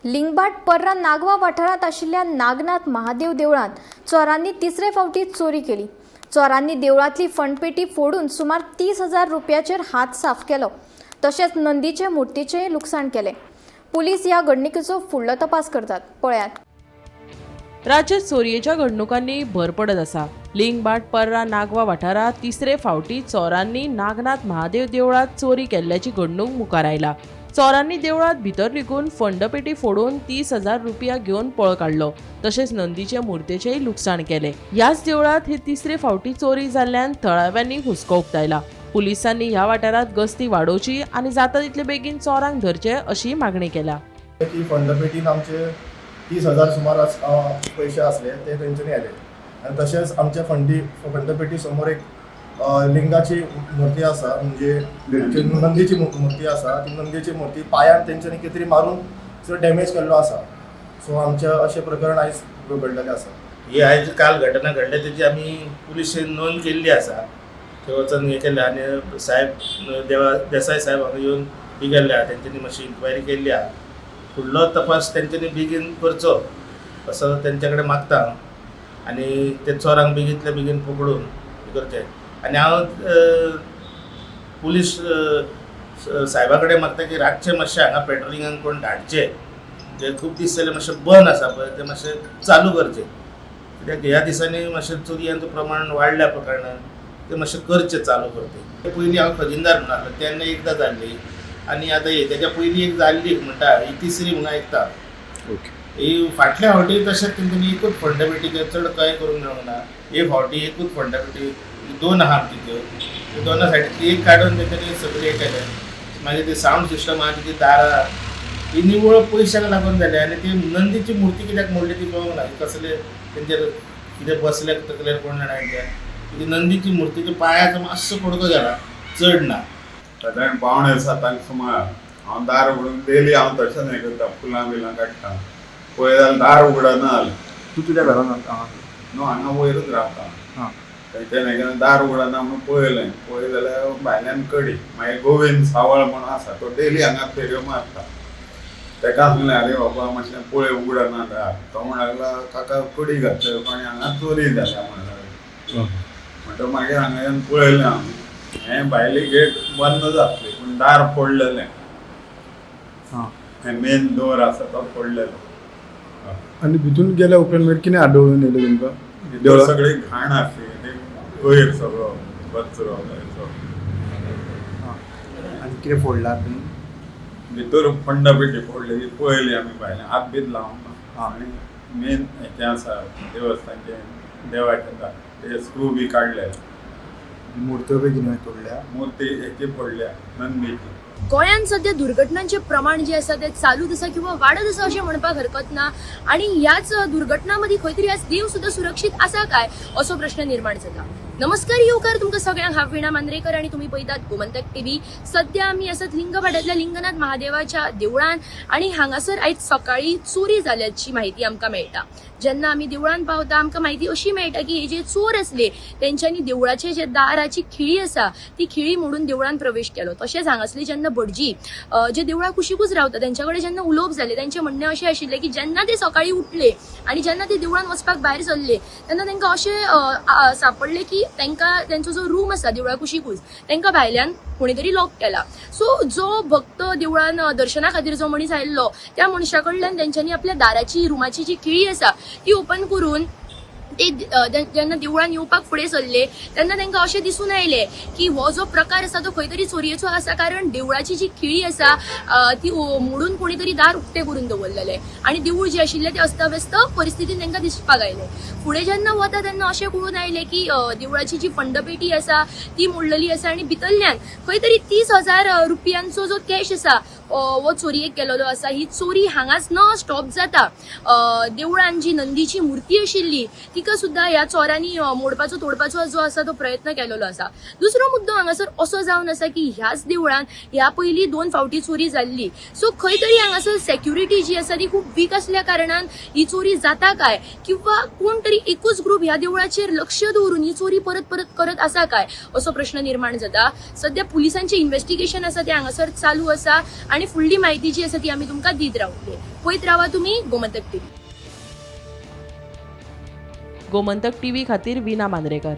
लिंगभाट पर्रा नागवा वाठारांत आशिल्ल्या नागनाथ महादेव देवळांत चोरांनी तिसरे फावटी चोरी केली. चोरांनी देवळांतली फंडपेटी फोडून सुमार 30,000 रुपयाचेर हात साफ केलो. तशेंच नंदीचे मुर्तीचेंय लुकसाण केलें. पुलीस ह्या घडणुकेचो फुडलो तपास करतात. पळयात. राज्यात चोरयेच्या घडणुकांनी भर पडत आसा. लिंगभाट पर्रा नागवा वाठारांत तिसरे फावटी चोरांनी नागनाथ महादेव देवळांत चोरी केल्ल्याची घडणूक मुखार आयला. चोरांनी देवळांत भितर रिगून फंडपेटी फोडून 30,000 रुपया घेवन पळ काडलो. तशेंच नंदीचे मुर्तेचेय लुकसाण केलें. ह्याच देवळांत हे तिसरे फावटी चोरी जाल्ल्यान थळाव्यांनी हुस्को उक्तायला. पुलिसांनी ह्या वाठारांत गस्ती वाडोवची आनी जाता तितले बेगीन चोरांक धरचे अशी मागणी केल्या. की फंडपेटीन आमचे 30,000 सुमार पयशे आसले ते तेंच्यांनी आयले आनी तशेंच आमच्या फंडपेटी समोर एक लिंगाची मूर्ती आसा, म्हणजे नंदीची मूर्ती आसा. ती नंदीची मूर्ती पांयान तेंच्यांनी कितें तरी मारून चड डॅमेज केल्लो आसा. सो आमचें अशें प्रकरण आयज घडलेलें आसा. ही आयज काल घटना घडल्या तेजी आमी पुलिशेन नोंद केल्ली आसा. थंय वचून हें केलें आनी साहेब देवा देसाय साहेब हांगा येवन ही केल्ले आहा, तेंच्यांनी मातशी इन्क्वायरी केल्ली आहा. फुडलो तपास तेंच्यांनी बेगीन करचो असो तेंच्या कडेन मागता हांव आनी ते चोरांक बेगींतल्या बेगीन पकडून हें करचें. आनी हांव पुलीस साहेबा कडेन मागता की रातचें मातशें हांगा पेट्रोलिंगाक कोण धाडचें. जे खूब दीस जाले मातशें बंद आसा पळय, तें मातशें चालू करचें, कित्याक ह्या दिसांनी मातशें चोरयांचो प्रमाण वाडल्या कारणान तें मातशें करचें, चालू करचें. पयलीं हांव खजिनदार म्हणून आसलो तेन्ना एकदां जाल्ली आनी आतां ही तेच्या पयलीं एक जाल्ली म्हणटा, ही तिसरी म्हणून आयकता. ही फाटल्या फावटी तशेंच तेंच्यांनी एकूच फंडपेटी, चड कांय करूंक मेळूंक ना. हे फावटी एकूच फंडपेटी, दोन आहा आमची, त्यो दोना सायडींतली एक काडून तेंच्यांनी सगळें हें केलें. मागीर ती सावंड सिस्टम आहा, ती दारां ही निवळ पयशांक लागून जाली. आनी ती नंदीची मुर्ती कित्याक मोडली ती कळूंक ना. कसले तेंचेर कितें बसले तकलेर कोण जाणा तेंच्या. ती नंदीची मुर्तीच्या पांयाचो मातसो पडको गेला, चड ना. सादारण 6:45 सुमार हांव दार उगडून डेली हांव तशेंच हें करता, फुलां बिलां काडटा. पळय जाल्यार दार उगडना जालें. तूं तुज्या घरान हांगा? न्हू, हांगा वयरूच रावता. थंयच्यान हें केलें, दार उगडना म्हणून पळयलें. पळयलें जाल्यार भायल्यान कडी. मागीर गोविंद सावळ म्हणून आसा, तो डेली हांगा फेरयो मारता. तेका सांगलें, आरे बाबा मातशें पळय, उगडना दार. तो म्हणूंक लागला, काका कडी घातल्या आनी हांगा चोरी जाल्या म्हणूंक लागलो. म्हणटकीर मागीर हांगा येवन पळयलें हांव, हें भायली गेट बंद जातली पूण दार फोडलेलें. हें मेन डोर आसा तो फोडलेलो. आनी भितून गेल्या उपरांत मागीर कितें आढळून येयलें तुमकां? भितर देवळां सगळी घाण आसली, ती कोयर सगळो कचरो हेचो. आनी कितें फोडलां तुमी? भितर फंड पेटी फोडली ती पळयली आमी भायल्यान, हात बीत लावंक ना. आनी मेन हेचें आसा देवस्थानचें, देवाचें दार, ते स्क्रू बी काडले. मुर्त्यो बी कितें तोडल्या? मुर्ती हेची फोडल्या, नंदीची. गोंयांत सध्या दुर्घटनांचें प्रमाण जें आसा तें चालूच आसा किंवा वाडत आसा अशें म्हणपाक हरकत ना. आनी ह्याच दुर्घटना मदीं खंय तरी आज देव सुद्दां सुरक्षीत आसा काय असो प्रश्न निर्माण जाता. नमस्कार, येवकार तुमकां सगळ्यांक. हांव वीणा मांद्रेकर आनी तुमी पळयतात गोमंतक टीव्ही. सध्या आमी आसात लिंगभाटांतल्या लिंगनाथ महादेवाच्या देवळान आनी हांगासर आयज सकाळी चोरी जाल्याची म्हायती आमकां मेळटा. जेन्ना आमी देवळान पावता आमकां म्हायती अशी मेळटा की हे जे चोर आसले तेंच्यांनी देवळाचे जे दाराची खिळी आसा ती खिळी मोडून देवळान प्रवेश केलो. तशेंच हांगासली जेन्ना भटजी जे देवळा कुशीकूच रावता तेंच्या कडेन जेन्ना उलोवप जालें, तेंचें म्हणणें अशें आशिल्लें की जेन्ना ते सकाळी उठले आनी जेन्ना ते देवळान वचपाक भायर सरले तेन्ना तांकां अशें सांपडलें की तांकां तेंचो जो रूम आसा देवळा कुशीकूच तांकां भायल्यान कोणी तरी लॉक केला. सो जो भक्त देवळान दर्शना खातीर जो मनीस आयिल्लो त्या मनशा कडल्यान तेंच्यांनी आपल्या दाराची रुमाची जी खिळी आसा ती ओपन करून ते जेन्ना देवळान येवपाक फुडें सरले तेन्ना तांकां अशें दिसून आयलें की हो जो प्रकार आसा तो खंय तरी चोरयेचो आसा, कारण देवळाची जी खिळी आसा ती मोडून कोणी तरी दार उक्तें करून दवरलेलें आनी देवूळ जें आशिल्लें तें अस्ताव्यस्त परिस्थितीन तांकां दिसपाक आयलें. फुडें जेन्ना वता तेन्ना अशें कळून आयलें की देवळाची जी फंडपेटी आसा ती मोडलेली आसा आनी भितरल्यान खंय तरी 30,000 रुपयांचो जो कॅश आसा हो चोरयेक गेलेलो आसा. ही चोरी हांगाच न स्टॉप जाता देवळान जी नंदीची मूर्ती आशिल्ली तिका सुद्दां ह्या चोरांनी मोडपाचो तोडपाचो जो आसा तो प्रयत्न केलेलो आसा. दुसरो मुद्दो हांगासर असो जावन आसा की ह्याच देवळान ह्या पयलीं 2 फावटी चोरी जाल्ली. सो खंय तरी हांगासर सेक्युरिटी जी आसा ती खूब वीक आसल्या कारणान ही चोरी जाता काय किंवा कोण तरी एकूच ग्रुप ह्या देवळाचेर लक्ष दवरून ही चोरी परत परत करत आसा काय असो प्रश्न निर्माण जाता. सध्या पुलिसांचें इन्व्हेस्टिगेशन आसा तें हांगासर चालू आसा आनी आनी फुडली म्हायती जी आसा ती आमी तुमकां दीत रावतले. पळयत रावा तुमी गोमंतक टीव्ही. गोमंतक टीव्ही खातीर विना मांद्रेकर.